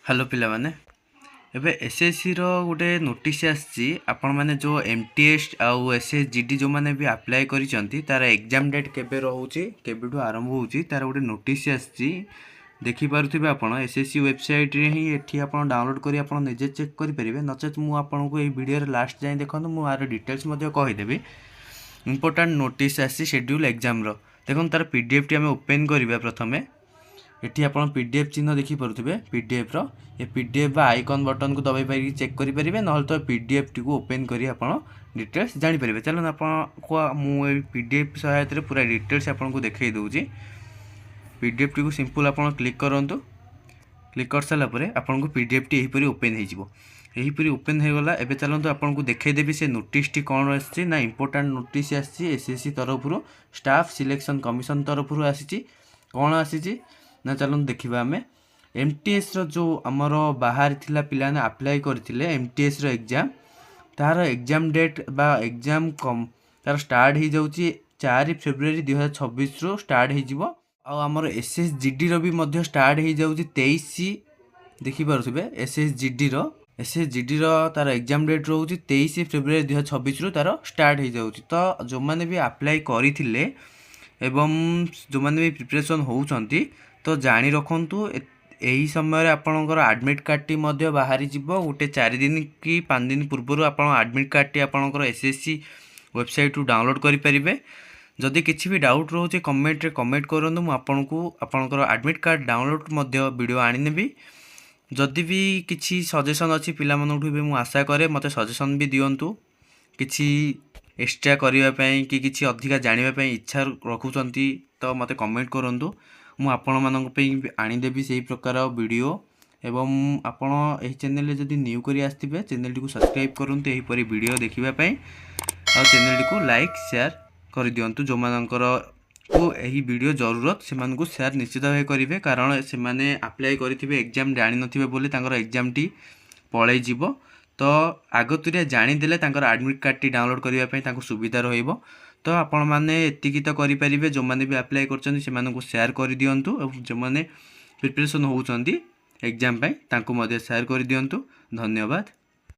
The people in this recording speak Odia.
ହ୍ୟାଲୋ ପିଲାମାନେ, ଏବେ ଏସ୍ଏସ୍ସିର ଗୋଟେ ନୋଟିସ୍ ଆସିଛି। ଆପଣମାନେ ଯେଉଁ ଏମ୍ଟିଏସ୍ ଆଉ ଏସ୍ଏସ୍ଜିଡି ଯେଉଁମାନେ ବି ଆପ୍ଲାଏ କରିଛନ୍ତି, ତା'ର ଏକ୍ଜାମ୍ ଡେଟ୍ କେବେ ରହୁଛି, କେବେଠୁ ଆରମ୍ଭ ହେଉଛି, ତା'ର ଗୋଟେ ନୋଟିସ୍ ଆସିଛି। ଦେଖିପାରୁଥିବେ ଆପଣ, ଏସ୍ଏସ୍ସି ୱେବସାଇଟ୍ରେ ହିଁ ଏଠି ଆପଣ ଡାଉନଲୋଡ଼୍ କରି ଆପଣ ନିଜେ ଚେକ୍ କରିପାରିବେ। ନଚେତ୍ ମୁଁ ଆପଣଙ୍କୁ ଏଇ ଭିଡ଼ିଓରେ ଲାଷ୍ଟ ଯାଏଁ ଦେଖନ୍ତୁ, ମୁଁ ଆର ଡିଟେଲ୍ସ ମଧ୍ୟ କହିଦେବି। ଇମ୍ପୋର୍ଟାଣ୍ଟ ନୋଟିସ୍ ଆସିଛି ସେଡ୍ୟୁଲ୍ ଏକ୍ଜାମ୍ର। ଦେଖନ୍ତୁ, ତା'ର ପିଡିଏଫ୍ଟି ଆମେ ଓପେନ୍ କରିବା ପ୍ରଥମେ। ଏଠି ଆପଣ ପିଡିଏଫ୍ ଚିହ୍ନ ଦେଖିପାରୁଥିବେ। ପିଡିଏଫ୍ର ଏ ପିଡିଏଫ୍ ବା ଆଇକନ୍ ବଟନ୍କୁ ଦବାଇ ପାରିକି ଚେକ୍ କରିପାରିବେ, ନହେଲେ ତ ପିଡିଏଫ୍ଟିକୁ ଓପେନ୍ କରି ଆପଣ ଡିଟେଲ୍ସ ଜାଣିପାରିବେ। ଚାଲନ୍ତୁ, ଆପଣଙ୍କୁ ମୁଁ ଏଇ ପିଡିଏଫ୍ ସହାୟତାରେ ପୁରା ଡିଟେଲ୍ସ ଆପଣଙ୍କୁ ଦେଖାଇ ଦେଉଛି। ପିଡିଏଫ୍ଟିକୁ ସିମ୍ପଲ୍ ଆପଣ କ୍ଲିକ୍ କରନ୍ତୁ। କ୍ଲିକ୍ କରିସାରିଲା ପରେ ଆପଣଙ୍କୁ ପିଡିଏଫ୍ଟି ଏହିପରି ଓପେନ୍ ହେଇଯିବ। ଏହିପରି ଓପେନ୍ ହେଇଗଲା। ଏବେ ଚାଲନ୍ତୁ, ଆପଣଙ୍କୁ ଦେଖାଇଦେବି ସେ ନୋଟିସ୍ଟି କ'ଣ ଆସିଛି ନା ଇମ୍ପୋର୍ଟାଣ୍ଟ ନୋଟିସ୍ ଆସିଛି ଏସ୍ଏସ୍ସି ତରଫରୁ, ଷ୍ଟାଫ୍ ସିଲେକ୍ସନ୍ କମିଶନ ତରଫରୁ ଆସିଛି। କ'ଣ ଆସିଛି ନା ଚାଲନ୍ତୁ ଦେଖିବା ଆମେ। ଏମ୍ଟିଏସ୍ର ଯେଉଁ ଆମର ବାହାରିଥିଲା, ପିଲାମାନେ ଆପ୍ଲାଏ କରିଥିଲେ ଏମ୍ଟିଏସ୍ର ଏକ୍ଜାମ୍, ତାହାର ଏକ୍ଜାମ୍ ଡେଟ୍ ବା ଏକ୍ଜାମ୍ କମ୍ ତାର ଷ୍ଟାର୍ଟ ହେଇଯାଉଛି, 4 ଫେବୃଆରୀ 2026ରୁ ଷ୍ଟାର୍ଟ ହେଇଯିବ। ଆଉ ଆମର ଏସ୍ଏସ୍ଜିଡିର ବି ମଧ୍ୟ ଷ୍ଟାର୍ଟ ହେଇଯାଉଛି 23। ଦେଖିପାରୁଥିବେ, ଏସ୍ଏସ୍ଜିଡିର ତାର ଏକ୍ଜାମ୍ ଡେଟ୍ ରହୁଛି 23 ଫେବୃଆରୀ 2026ରୁ ତାର ଷ୍ଟାର୍ଟ ହେଇଯାଉଛି। ତ ଯେଉଁମାନେ ବି ଆପ୍ଲାଏ କରିଥିଲେ ଏବଂ ଯେଉଁମାନେ ବି ପ୍ରିପାରେସନ୍ ହେଉଛନ୍ତି, ତ ଜାଣି ରଖନ୍ତୁ, ଏହି ସମୟରେ ଆପଣଙ୍କର ଆଡ଼ମିଟ୍ କାର୍ଡ଼ଟି ମଧ୍ୟ ବାହାରିଯିବ। ଗୋଟେ 4 ଦିନ କି 5 ଦିନ ପୂର୍ବରୁ ଆପଣ ଆଡ଼ମିଟ୍ କାର୍ଡ଼ଟି ଆପଣଙ୍କର ଏସ୍ଏସ୍ସି ୱେବସାଇଟ୍ରୁ ଡାଉନଲୋଡ଼୍ କରିପାରିବେ। ଯଦି କିଛି ବି ଡାଉଟ୍ ରହୁଛି, କମେଣ୍ଟରେ କମେଣ୍ଟ କରନ୍ତୁ। ମୁଁ ଆପଣଙ୍କୁ ଆପଣଙ୍କର ଆଡ଼ମିଟ୍ କାର୍ଡ଼ ଡାଉନଲୋଡ଼୍ ମଧ୍ୟ ଭିଡ଼ିଓ ଆଣିନେବି। ଯଦି ବି କିଛି ସଜେସନ୍ ଅଛି ପିଲାମାନଙ୍କଠୁ ବି ମୁଁ ଆଶା କରେ, ମୋତେ ସଜେସନ୍ ବି ଦିଅନ୍ତୁ। କିଛି ଏକ୍ସଟ୍ରା କରିବା ପାଇଁ କି କିଛି ଅଧିକା ଜାଣିବା ପାଇଁ ଇଚ୍ଛା ରଖୁଛନ୍ତି ତ ମୋତେ କମେଣ୍ଟ କରନ୍ତୁ। ମୁଁ ଆପଣମାନଙ୍କ ପାଇଁ ଆଣିଦେବି ସେଇ ପ୍ରକାର ଭିଡ଼ିଓ। ଏବଂ ଆପଣ ଏହି ଚ୍ୟାନେଲରେ ଯଦି ନ୍ୟୁ କରି ଆସିଥିବେ, ଚ୍ୟାନେଲଟିକୁ ସବସ୍କ୍ରାଇବ୍ କରନ୍ତୁ ଏହିପରି ଭିଡ଼ିଓ ଦେଖିବା ପାଇଁ। ଆଉ ଚ୍ୟାନେଲଟିକୁ ଲାଇକ୍, ସେୟାର କରିଦିଅନ୍ତୁ। ଯେଉଁମାନଙ୍କର କୁ ଏହି ଭିଡ଼ିଓ ଜରୁରତ, ସେମାନଙ୍କୁ ସେୟାର ନିଶ୍ଚିତ ଭାବେ କରିବେ, କାରଣ ସେମାନେ ଆପ୍ଲାଏ କରିଥିବେ, ଏକ୍ଜାମ୍ ଜାଣିନଥିବେ ବୋଲି ତାଙ୍କର ଏକ୍ଜାମ୍ଟି ପଳେଇଯିବ। ତ ଆଗତୁରିଆ ଜାଣିଦେଲେ ତାଙ୍କର ଆଡ଼ମିଟ୍ କାର୍ଡ଼ଟି ଡାଉନଲୋଡ଼୍ କରିବା ପାଇଁ ତାଙ୍କୁ ସୁବିଧା ରହିବ। ତ ଆପଣମାନେ ଏତିକି ତ କରିପାରିବେ, ଯେଉଁମାନେ ବି ଆପ୍ଲାଏ କରିଛନ୍ତି ସେମାନଙ୍କୁ ସେୟାର କରିଦିଅନ୍ତୁ ଏବଂ ଯେଉଁମାନେ ପ୍ରିପାରେସନ୍ ହେଉଛନ୍ତି ଏକ୍ଜାମ୍ ପାଇଁ, ତାଙ୍କୁ ମଧ୍ୟ ସେୟାର କରିଦିଅନ୍ତୁ। ଧନ୍ୟବାଦ।